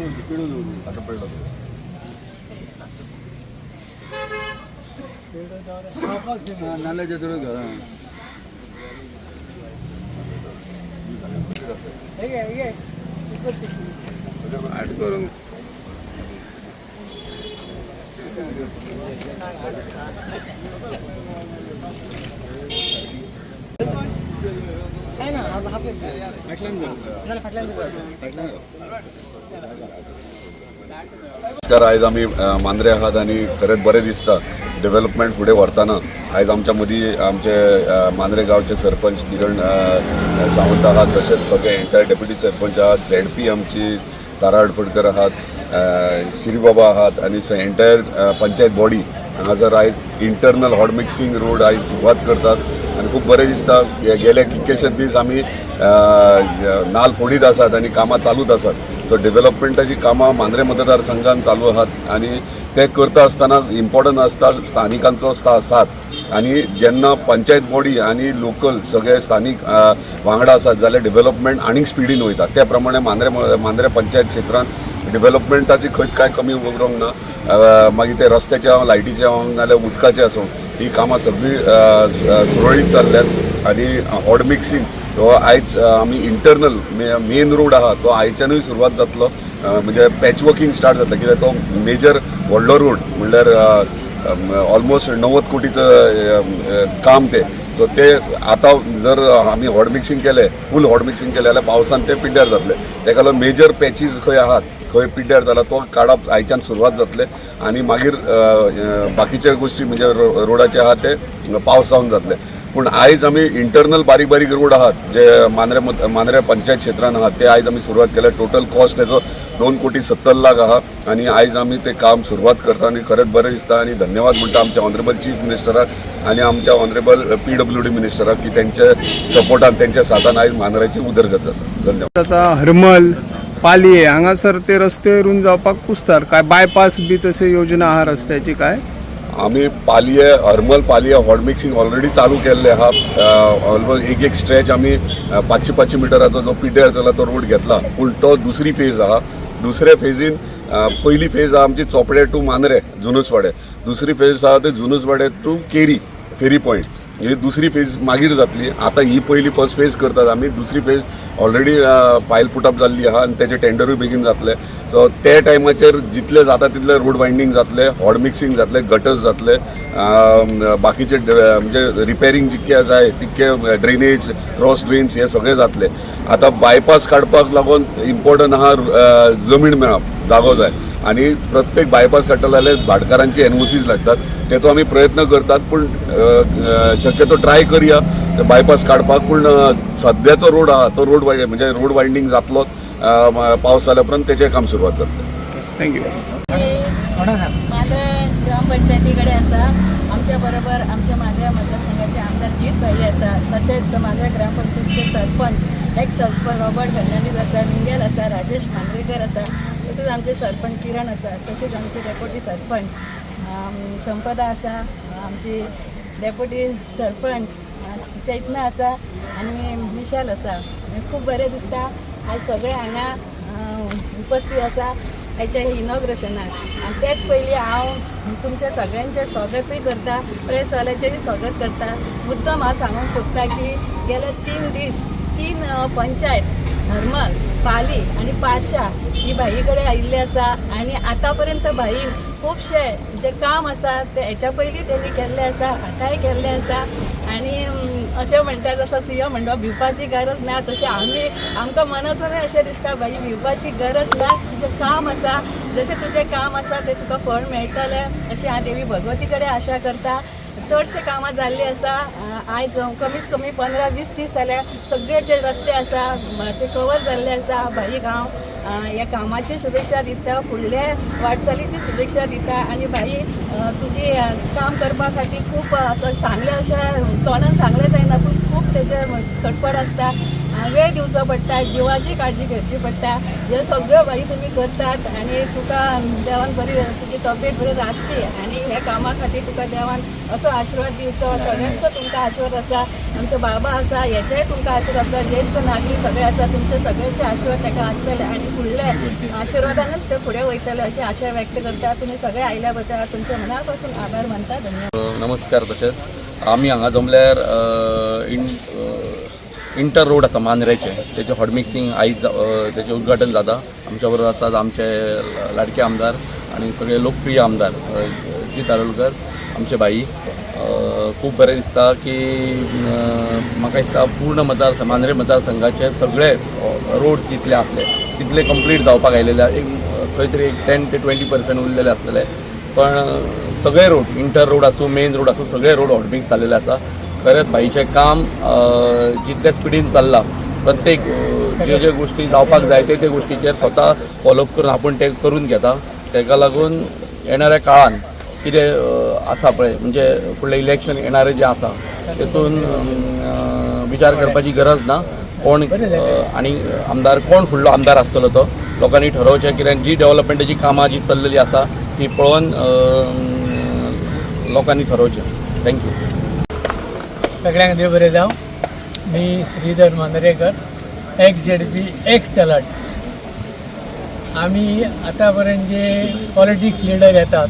आतां पेडो. नाल्याच्या तुरंत घाला. ऍड करून. नमस्कार. आयज आमी मांद्रे आहात आनी खरेंच बरें दिसता डेव्हलपमेंट फुडें व्हरतना. आयज आमच्या मदीं आमचे मांद्रे गांवचे सरपंच किरण सावंत आहात, तशेंच सगळे एंटायर डेप्युटी सरपंच आहात, झेडपी आमची तारा हडफडकर आहात, श्रीबाबा आहात आनी एंटायर पंचायत बॉडी हांगासर आयज इंटरनल हॉट मिक्सिंग रोड आयज सुरवात करतात आनी खूब बरें दिसता. गेले कितकेशे दीस आमी नाल फोडीत आसात आनी कामां चालूच आसात. सो डेव्हलपमेंटाची कामां मांद्रे मतदारसंघान चालू आहात आनी ते करता आसतना इम्पॉर्टंट आसता स्थानिकांचो साथ. आनी जेन्ना पंचायत बॉडी आनी लोकल सगळे स्थानीक वांगडा आसात जाल्यार डेव्हलपमेंट आनीक स्पिडीन वयता. त्या प्रमाणे मांद्रे मांद्रे पंचायत क्षेत्रांत डेव्हलपमेंटाची खंयच कांय कमी उरूंक ना. मागीर ते रस्त्याचे आसूं, लायटीचे आसूं, नाजाल्यार उदकाचे आसूं, ही कामां सगळीं सुरळीत चल्ल्यात. आनी हॉट मिक्सिंग हो आयज आमी इंटरनल मेन रोड आहा तो आयच्यानूय सुरवात जातलो, म्हणजे पॅच वर्किंग स्टार्ट जातलें, कित्याक तो मेजर व्हडलो रोड म्हणल्यार ऑलमोस्ट 90 कोटीचं काम ते. सो ते आतां जर आमी हॉट मिक्सिंग केलें, फूल हॉट मिक्सिंग केलें जाल्यार पावसान ते पिड्ड्यार जातले. तेका लागून मेजर पॅचीस खंय आहात, खंय पिड्ड्यार जाला, तो काडप आयच्यान सुरवात जातले आनी मागीर बाकीचे गोश्टी म्हणजे रोडाचे आहा ते पावस जावन जातले. पूण आयज आमी इंटरनल बारीक बारीक रोड आहात जे मांद्रे मांद्रे पंचायत क्षेत्रान आहात ते आयज आमी सुरवात केल्या. टोटल कॉस्ट तेजो 2 कोटी 70 लाख आहा आनी आयज आमी ते काम सुरवात करता आनी खरेंच बरें दिसता. आनी धन्यवाद म्हणटा आमच्या ऑनरेबल चीफ मिनिस्टराक आनी आमच्या ऑनरेबल पीडब्ल्यूडी मिनिस्टराक की तेंच्या सपोर्टान, तेंच्या साथान आयज मांद्र्याची उदरगत जाता. धन्यवाद. आता हरमल, पालये हांगासर ते रस्ते रुंद जावपाक कुस्तार. काय बायपास बी तशी योजना आहा रस्त्याची काय? आमी पालये, हरमल पालये हॉट मिक्सिंग ऑलरेडी चालू केल्ले आहा. ऑलमोस्ट एक एक स्ट्रेच आमी 500 500 मिटराचो जो पिड्ड्यार जाला तो रोड घेतला, पूण तो दुसरी फेज आहा. दुसऱ्या फेजीन, पयली फेज आहा आमची चोपडे टू मांद्रे जुनूसवाडे, दुसरी फेज आहा ते जुनूसवाडे टू केरी फेरी पॉयंट. ही दुसरी फेज मागीर जातली. आतां ही पयली फर्स्ट फेज करतात आमी. दुसरी phase already file put up जाल्ली आहा आनी तेजे टेंडरूय बेगीन जातले. सो ते टायमाचेर जितले जाता तितले रोड वायंडींग जातले, हॉट मिक्सिंग जातले, गटर्स जातले, बाकीचे म्हणजे रिपेरींग जितके जाय तितके, ड्रेनेज, क्रॉस ड्रेन्स हे सगळे जातले. आतां बायपास काडपाक लागून इम्पॉर्टंट आहा जमीन मेळप, जागो जाय आनी प्रत्येक बायपास काडटले जाल्यार भाटकारांची एनओसीज लागतात. तेचो आमी प्रयत्न करतात, पूण अ, अ, शक्यतो ट्राय करया बायपास काडपाक. पूण सद्याचो रोड आहा तो रोड म्हणजे रोड वायंडींग जातलो. पावस जाल्या उपरांत तेचें काम सुरवात जातलें. Thank you. Mandre ग्रामपंचायतीकडे आसा. आमच्या बरोबर आमच्या मांद्र्या मतदारसंघाचे आमदार जीत भाई आसा, तसेच मांद्रे ग्रामपंचायतीचे सरपंच, एक्स सरपंच रॉबर्ट फर्नांडीस आसा, मिंगेल आसा, राजेश मांद्रेकर आसा, तसेच आमचे सरपंच किरण आसा, तसेच आमचे डेप्युटी सरपंच संपदा आसा, आमची डेप्युटी सरपंच चैतना आसा आनी मिशाल आसा. खूब बरें दिसता आज सगळे हांगा उपस्थित आसा हाच्या इनॉग्रेशनाक. आनी तेच पयलीं हांव तुमच्या सगळ्यांचें स्वागतूय करता, प्रेसवाल्याचेंय स्वागत करता. मुद्दम हांव सांगूंक सोदता की गेले 3 दीस तीन पंचायत हरमल, पाली आनी पार्शा ही भाई कडेन आयिल्ली आसा आनी आतां पर्यंत भाईन खुबशे जे काम आसा ते हेच्या पयलीं तेणी केल्लें आसा, आतांय केल्लें आसा. आनी अशें म्हणटा जसो सीएम म्हणटा भिवपाची गरज ना, तशें आमी आमकां मनासूनय अशें दिसता, भाई भिवपाची गरज ना. तुजें काम आसा, जशें तुजें काम आसा तें तुका फळ मेळटलें अशी हांव देवी भगवती कडेन आशा करता. चडशे कामां जाल्लीं आसा. आयज कमीत कमी 15-20 दीस जाल्यार सगळे जे रस्ते आसा ते कवर जाल्ले आसा. भाईक हांव ह्या कामाची शुभेच्छा दिता, फुडल्या वाटचालीची शुभेच्छा दिता. आनी भाई, तुजी काम करपा खातीर खूब असो सांगलें, अशें तोंडान सांगलें जायना, पूण खूब तेजे खटपट आसता, वेळ दिवचो पडटा, जिवाची काळजी घेवची पडटा. हे सगळ्यो भाई तुमी करतात आनी तुका देवान बरी तुजी तब्येत बरी राखची आनी ह्या कामा खातीर तुका देवान असो आशिर्वाद दिवचो. सगळ्यांचो तुमकां आशिर्वाद आसा. आमचो बाबा आसा हेचेय तुमकां आशिर्वाद आसता. ज्येश्ठ नागरीक सगळे आसा, तुमचे सगळ्यांचे आशिर्वाद ताका आसतले आनी फुडले आशिर्वादानच ते फुडें वयतले अशी आशा व्यक्त करता. तुमी सगळे आयल्या बद्दल तुमचे मना पासून आभार मानता. धन्यवाद. नमस्कार. तशेंच आमी हांगा जमल्यार इंटर रोड आसा मांद्रेचे, तेचे हॉटमिक्सिंग आयज तेचें उद्घाटन जाता. आमच्या बरोबर आसात आमचे लाडके आमदार आनी सगळे लोकप्रिय आमदार जीत आरोलकर आमचे भाई. खूब बरें दिसता की म्हाका दिसता पूर्ण मतदार मांद्रे मतदारसंघाचे सगळे रोड्स जितले आसले तितले कंप्लीट जावपाक आयलेले, एक खंय तरी एक 10 ते 20% उरलेले आसतले, पण सगळे रोड, इंटर रोड आसूं, मेन रोड आसूं, सगळे रोड हॉटमिक्स जाल्लेले आसा. खरेंच भाईचें काम जितल्या स्पिडीन चल्लां, प्रत्येक ज्यो ज्यो गोश्टी जावपाक जाय ते ते गोश्टीचेर स्वता फॉलोअप करून आपूण ते करून घेता. ताका लागून येणाऱ्या काळान कितें आसा पळय, म्हणजे फुडलें इलेक्शन येणारें जें आसा तेतून विचार करपाची गरज ना. कोण आनी आमदार, कोण फुडलो आमदार आसतलो तो लोकांनी ठरोवचें, कित्याक जी डेव्हलपमेंटाची कामां जी चल्लेली आसा ती पळोवन लोकांनी ठरोवचें. Thank you. सगळ्यांक देव बरें जावं. मी Shridhar Mandrekar, ex ZP, ex तलाठी. आमी आतापर्यंत जे पॉलिटिक्स लिडर येतात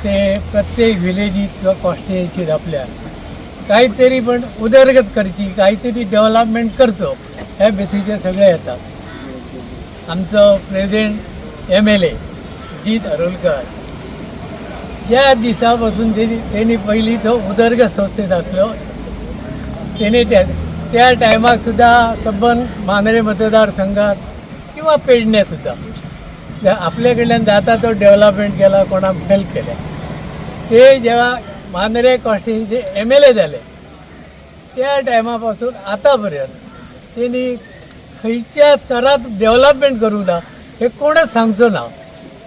ते प्रत्येक विलेजीत किंवा कॉन्स्टिट्युएन्सीत आपल्या काहीतरी पण उदरगत करची, काहीतरी डेव्हलपमेंट करचो ह्या बेसीचेर सगळे येतात. आमचो प्रेझेंट एमएलए जीत आरोलकर, ज्या दिसा पासून तेणी पयली तो उदरगत संस्थेत आसलो, तेणे त्या त्या टायमाक सुद्दां सबंद मांद्रे मतदारसंघात किंवा पेडणे सुद्दां आपल्या कडल्यान जाता तो डेव्हलपमेंट केला, कोणाक हेल्प केल्या. ते जेव्हा मांद्रे कॉन्स्टिट्युएन्सीचे एमएलए जाले त्या टायमा पासून आतापर्यंत तेणी खंयच्या तरात डेव्हलपमेंट करूंक ना हे कोणच सांगचो ना.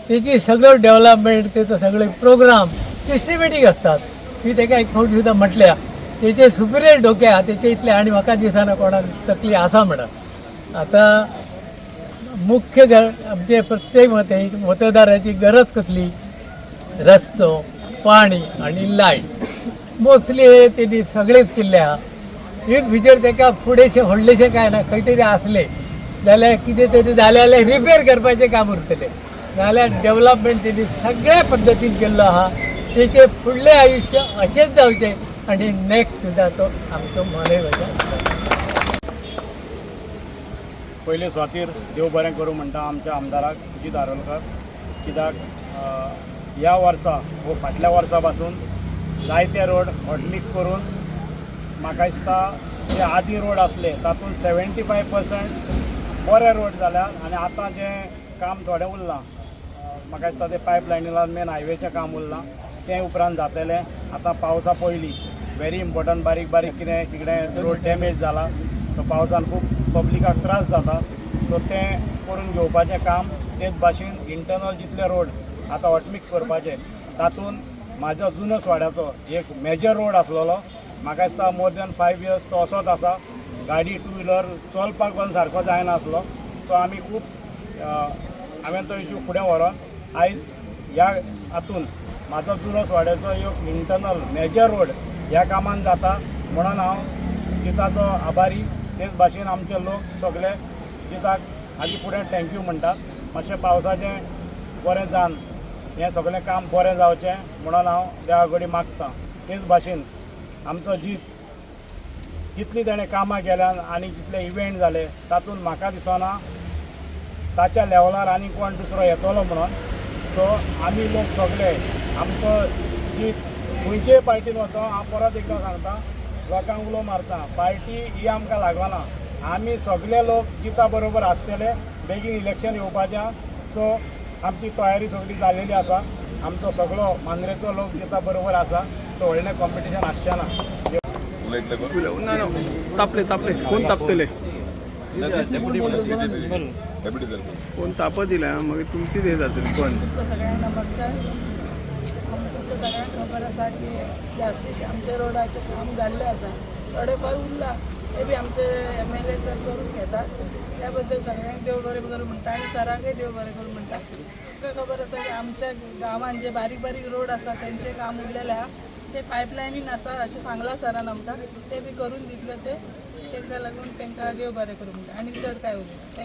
तेची सगळं डेव्हलपमेंट, तेचो सगळे प्रोग्राम सिस्टमॅटीक असतात. मी तेका एक फावट सुद्दां म्हटल्या, तेचे सुपिरियर डोके आहा तेचे इतले आनी म्हाका दिसना कोणाक तकली आसा म्हणून. आतां मुख्य आमचे प्रत्येक मतदाराची गरज कसली? रस्तो, पाणी आनी लायट. मोस्टली हे तेणी सगळेच केल्ले आहा. इन फ्युचर तेका फुडेंशें व्हडलेशें कांय ना. खंय तरी आसलें जाल्यार कितें तरी जालें जाल्यार रिपेर करपाचें काम उरतलें, जाल्यार डेव्हलपमेंट तेणी सगळ्या पद्दतीन केल्लो आहा. तेचें फुडलें आयुश्य अशेंच जावचें आनी नेक्स्ट सुद्दां तो आमचो मोने वजा. पयले सुवातीर देव बरें करूं म्हणटा आमच्या आमदाराक जीत आरोलकर, कित्याक ह्या वर्सा वो फाटल्या वर्सा पासून जायते रोड हॉटमिक्स करून म्हाका दिसता जे आदीं रोड आसले तातूंत 75% बरे रोड जाल्यात आनी आतां जें काम थोडें उरलां, म्हाका दिसता तें पायप लायनीला मेन हायवेचें काम उरलां, तें उपरांत जातलें. आतां पावसा पयलीं व्हेरी इम्पोर्टंट, बारीक बारीक कितें कितें रोड डॅमेज जाला तो पावसान खूब पब्लिकाक त्रास जाता, सो तें करून घेवपाचें काम. तेच भाशेन इंटरनल जितले रोड आतां हॉटमिक्स करपाचे, तातूंत म्हाजो जुनस वाड्याचो एक मेजर रोड आसलेलो, म्हाका दिसता मोर दॅन 5 इयर्स तो असोच आसा. गाडी टू व्हिलर चलपाक पण सारको जायनासलो. सो आमी खूब हांवें तो इशू फुडें व्हरोन आयज ह्या हातून म्हाजो जुनस वाड्याचो एक इंटरनल मेजर रोड ह्या कामान जाता म्हणून हांव जिताचो आभारी. तेच भाशेन आमचे लोक सगळे जिताक हाजी फुडें thank you म्हणटात. मातशें पावसाचें बरें जावन हें सगळें काम बरें जावचें म्हणून हांव देवा कडेन मागतां. तेच भाशेन आमचो जीत जितली तेणें कामां केल्यात आनी जितले इव्हेंट जाले तातूंत म्हाका दिसना ताच्या लेवलार आनी कोण दुसरो येतलो म्हणून. सो आमी लोक सगळे आमचो जीत खंयचेय पार्टीन वचो, हांव परत एकदां सांगता, लोकांक उलो मारता, पार्टी ही आमकां लागना. आमी सगळे लोक जिता बरोबर आसतले. बेगीन इलेक्शन येवपाचें, सो आमची तयारी सगळी जाल्लेली आसा. आमचो सगळो मांद्रेचो लोक जिता बरोबर आसा. सो व्हडलें कॉम्पिटिशन आसचें ना. उलयतले कोण? ना ना, तापले तापले, फोन तापतले. डेप्युटी सरपंच. फोन तापत दिला मागीर तुमचीच हे जातली पण. तुमकां सगळ्यांक नमस्कार. तुमकां सगळ्यांक खबर आसा की जास्तीशें आमच्या रोडाचें काम जाल्लें आसा. थोडेफार उरला ते बी आमचे एम एल ए सर करून घेतात. त्या बद्दल सगळ्यांक देव बरें करूं म्हणटा आनी सरांकय देव बरें करूं म्हणटा. तुमकां खबर आसा की आमच्या गांवांत जे बारीक बारीक रोड आसा तेंचें काम उरलेलें आहा, ते पायपलायनीन आसा अशें सांगलां सरान आमकां, ते बी करून दितले ते. तांकां लागून तांकां देव बरें करूं म्हणटा आनी चड काय उलयना.